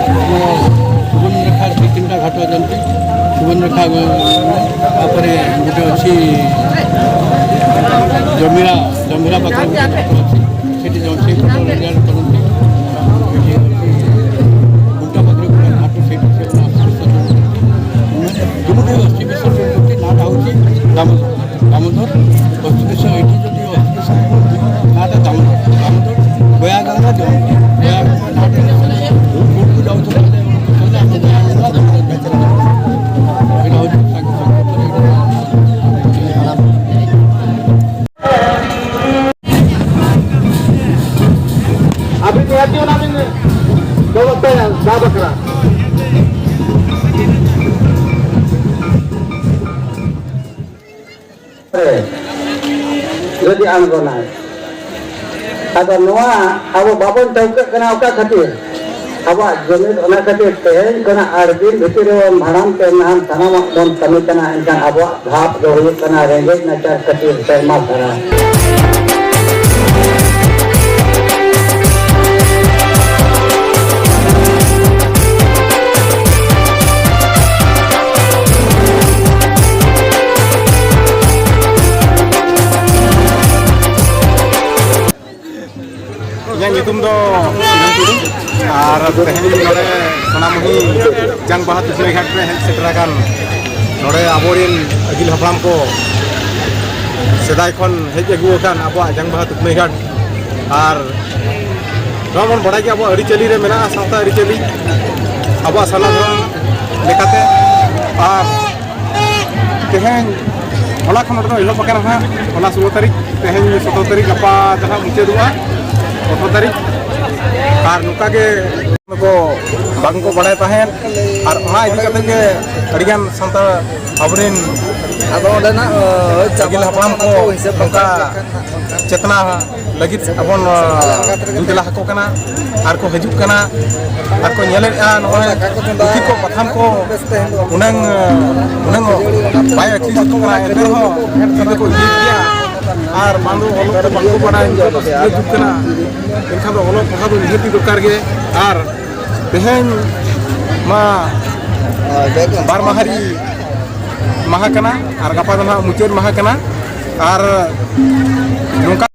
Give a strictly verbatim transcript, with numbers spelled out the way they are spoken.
ସୁବର୍ଣ୍ଣରେଖା, ଦୁଇ ତିନିଟା ଘାଟ ଅଛନ୍ତି। ସୁବର୍ଣ୍ଣରେଖା, ତାପରେ ଗୋଟେ ଅଛି ଜମିରା, ଜମିରା ପାଖରେ ଗୋଟେ ଘାଟ ଅଛି, ସେଠି ଜଣେ ସେଇ ପ୍ରକାର ରୋଜଗାର କରନ୍ତି। ଏଠି ଅଛି ଗୁମଟା ପାଖରେ ଗୋଟେ ଘାଟ, ସେଇଠି ସେ ଅସ୍ତବେଶ କରନ୍ତି। ଦୁଇଟି ଅସ୍ତବେଶ କରୁଛନ୍ତି, ନାଁଟା ହେଉଛି ଦାମୋଦର। ଦାମୋଦର ଅସ୍ତବେଶ, ଏଠି ଯଦି ଅସ୍ତବେଶ ନାଁଟା ଦାମୋଦର, ଦାମୋଦର, ଗୟା ଗଙ୍ଗା, ଗୟା ଗଙ୍ଗା ନାଁଟା କୋଉଠୁ ଯାଉଥିବ, କହିଲେ, କହିଲେ, ଆମ ଗୟା ଗଙ୍ଗା, ଦାମୋଦର। ଏଇଟା ହେଉଛି ତାଙ୍କ ᱟᱹᱵᱤᱱ ᱱᱤᱦᱟᱹᱛ ᱚᱱᱟ ᱵᱤᱱ ᱵᱮᱵᱚᱥᱛᱷᱟᱭᱟ, ᱫᱟᱜ ᱵᱟᱠᱷᱨᱟ᱾ ᱨᱮ ᱡᱩᱫᱤ ᱟᱬᱜᱚᱱᱟᱭ, ᱟᱫᱚ ᱱᱚᱣᱟ ᱟᱵᱚ ᱵᱟᱵᱚᱱ ᱴᱷᱟᱹᱣᱠᱟᱹᱜ ᱠᱟᱱᱟ, ᱚᱠᱟ ᱠᱷᱟᱹᱛᱤᱨ? ᱟᱵᱚᱣᱟᱜ ᱡᱩᱢᱤᱫ ᱚᱱᱟ ᱠᱷᱟᱹᱛᱤᱨ ᱛᱮᱦᱮᱧ ᱠᱷᱚᱱᱟᱜ ᱟᱨ ᱫᱤᱱ ᱵᱷᱤᱛᱤᱨ ᱨᱮᱵᱚᱱ ᱵᱷᱟᱲᱟᱢ ᱛᱮ ᱱᱟᱦᱟᱜ ᱥᱟᱱᱟᱢᱟᱜ ᱵᱚᱱ ᱠᱟᱹᱢᱤ ᱠᱟᱱᱟ, ᱮᱱᱠᱷᱟᱱ ᱟᱵᱚᱣᱟᱜ ᱫᱷᱟᱯ ᱫᱚ ᱦᱩᱭᱩᱜ ᱠᱟᱱᱟ ᱨᱮᱸᱜᱮᱡ ᱱᱟᱪᱟᱨ ᱠᱷᱟᱹᱛᱤᱨ ᱥᱮᱨᱢᱟ ᱥᱟᱨᱟ᱾ ᱤᱧᱟᱹᱜ ᱧᱩᱛᱩᱢ ᱫᱚ ᱥᱤᱨᱚᱱ ᱴᱩᱰᱩ, ᱟᱨ ᱛᱮᱦᱮᱧ ᱱᱚᱰᱮ ᱥᱳᱱᱟᱢᱩᱦᱤ ᱡᱟᱝ ᱵᱟᱦᱟ ᱛᱩᱯᱱᱟᱹᱭ ᱜᱷᱟᱴ ᱨᱮ ᱦᱮᱡ ᱥᱮᱴᱮᱨ ᱟᱠᱟᱱ ᱱᱚᱰᱮ ᱟᱵᱚᱨᱮᱱ ᱟᱹᱜᱤᱞ ᱦᱟᱯᱲᱟᱢ ᱠᱚ ᱥᱮᱫᱟᱭ ᱠᱷᱚᱱ ᱦᱮᱡ ᱟᱹᱜᱩ ᱟᱠᱟᱱ ᱟᱵᱚᱣᱟᱜ ᱡᱟᱝ ᱵᱟᱦᱟ ᱛᱩᱯᱱᱟᱹᱭ ᱜᱷᱟᱴ, ᱟᱨ ᱱᱚᱣᱟ ᱵᱚᱱ ᱵᱟᱲᱟᱭ ᱜᱮᱭᱟ, ᱟᱵᱚᱣᱟᱜ ᱟᱹᱨᱤᱪᱟᱹᱞᱤ ᱨᱮ ᱢᱮᱱᱟᱜᱼᱟ, ᱥᱟᱶᱛᱟ ᱟᱹᱨᱤᱪᱟᱹᱞᱤ, ᱟᱵᱚᱣᱟᱜ ᱥᱟᱨᱱᱟ ᱫᱷᱚᱨᱚᱢ ᱞᱮᱠᱟᱛᱮ᱾ ᱟᱨ ᱛᱮᱦᱮᱧ ᱦᱚᱞᱟ ᱠᱷᱚᱱ ᱱᱚᱰᱮ ᱫᱚ ᱮᱦᱚᱵ ᱟᱠᱟᱱᱟ ᱦᱟᱸᱜ, ᱦᱚᱞᱟ ᱥᱳᱞᱳ ᱛᱟᱹᱨᱤᱠᱷ, ᱛᱮᱦᱮᱧ ᱥᱚᱛᱨᱚ ᱛᱟᱹᱨᱤᱠᱷ, ᱜᱟᱯᱟ ᱡᱟᱦᱟᱸ ᱢᱩᱪᱟᱹᱫᱚᱜᱼᱟ ᱟᱴᱷᱨᱚ ᱛᱟᱹᱨᱤᱠᱷ᱾ ᱟᱨ ᱱᱚᱝᱠᱟ ᱜᱮ ᱠᱚ ᱵᱟᱝ ᱠᱚ ᱵᱟᱲᱟᱭ ᱛᱟᱦᱮᱸᱫ, ᱟᱨ ᱚᱱᱟ ᱤᱫᱤ ᱠᱟᱛᱮ ᱜᱮ ᱟᱹᱰᱤᱜᱟᱱ ᱥᱟᱱᱛᱟᱲ ᱟᱵᱚᱨᱮᱱ ᱟᱫᱚ ᱚᱸᱰᱮᱱᱟᱜ, ᱟᱹ, ᱟᱹᱜᱤᱞ ᱦᱟᱯᱲᱟᱢ ᱠᱚ ᱦᱤᱥᱟᱹᱵ ᱱᱚᱝᱠᱟ ᱠᱟᱛᱮ ᱪᱮᱛᱱᱟ ᱞᱟᱹᱜᱤᱫ ᱟᱵᱚᱱ, ᱟᱸ, ᱫᱩ ᱫᱮᱞᱟ ᱟᱠᱚ ᱠᱟᱱᱟ, ᱟᱨ ᱠᱚ ᱦᱤᱡᱩᱜ ᱠᱟᱱᱟ, ᱟᱨ ᱠᱚ ᱧᱮᱞᱮᱫᱼᱟ ᱱᱚᱜᱼᱚᱭ ᱯᱩᱛᱷᱤ ᱠᱚ, ᱯᱟᱛᱷᱟᱢ ᱠᱚ ᱩᱱᱟᱹᱝ, ᱩᱱᱟᱹᱝ ᱵᱟᱭ ᱟᱹᱠᱷᱨᱤᱧᱚᱜ ᱠᱟᱱᱟ, ᱮᱱᱛᱮ ᱨᱮᱦᱚᱸ ᱤᱫᱤ ᱫᱚᱠᱚ ᱤᱫᱤᱭᱮᱫ ᱜᱮᱭᱟ᱾ ᱟᱨ ᱵᱟᱝ ᱫᱚ ᱚᱞᱚᱜ ᱛᱮ ᱵᱟᱝ ᱠᱚ ᱵᱟᱲᱟᱭᱟ, ᱱᱤᱛᱚᱜ ᱫᱚ ᱥᱤᱠᱷᱱᱟᱹᱛ ᱡᱩᱜᱽ ᱠᱟᱱᱟ, ᱮᱱᱠᱷᱟᱱ ᱫᱚ ᱚᱞᱚᱜ ᱯᱟᱲᱦᱟᱣ ᱫᱚ ᱱᱤᱦᱟᱹᱛ ᱜᱮ ᱫᱚᱨᱠᱟᱨ ᱜᱮ᱾ ᱟᱨ ᱛᱮᱦᱮᱧ ᱢᱟ ᱵᱟᱨ ᱢᱟᱦᱟᱨᱤ ᱢᱟᱦᱟ ᱠᱟᱱᱟ ᱟᱨ ᱜᱟᱯᱟ ᱫᱚ ᱱᱟᱦᱟᱜ ᱢᱩᱪᱟᱹᱫ ᱢᱟᱦᱟ ᱠᱟᱱᱟ᱾ ᱟᱨ ᱱᱚᱝᱠᱟ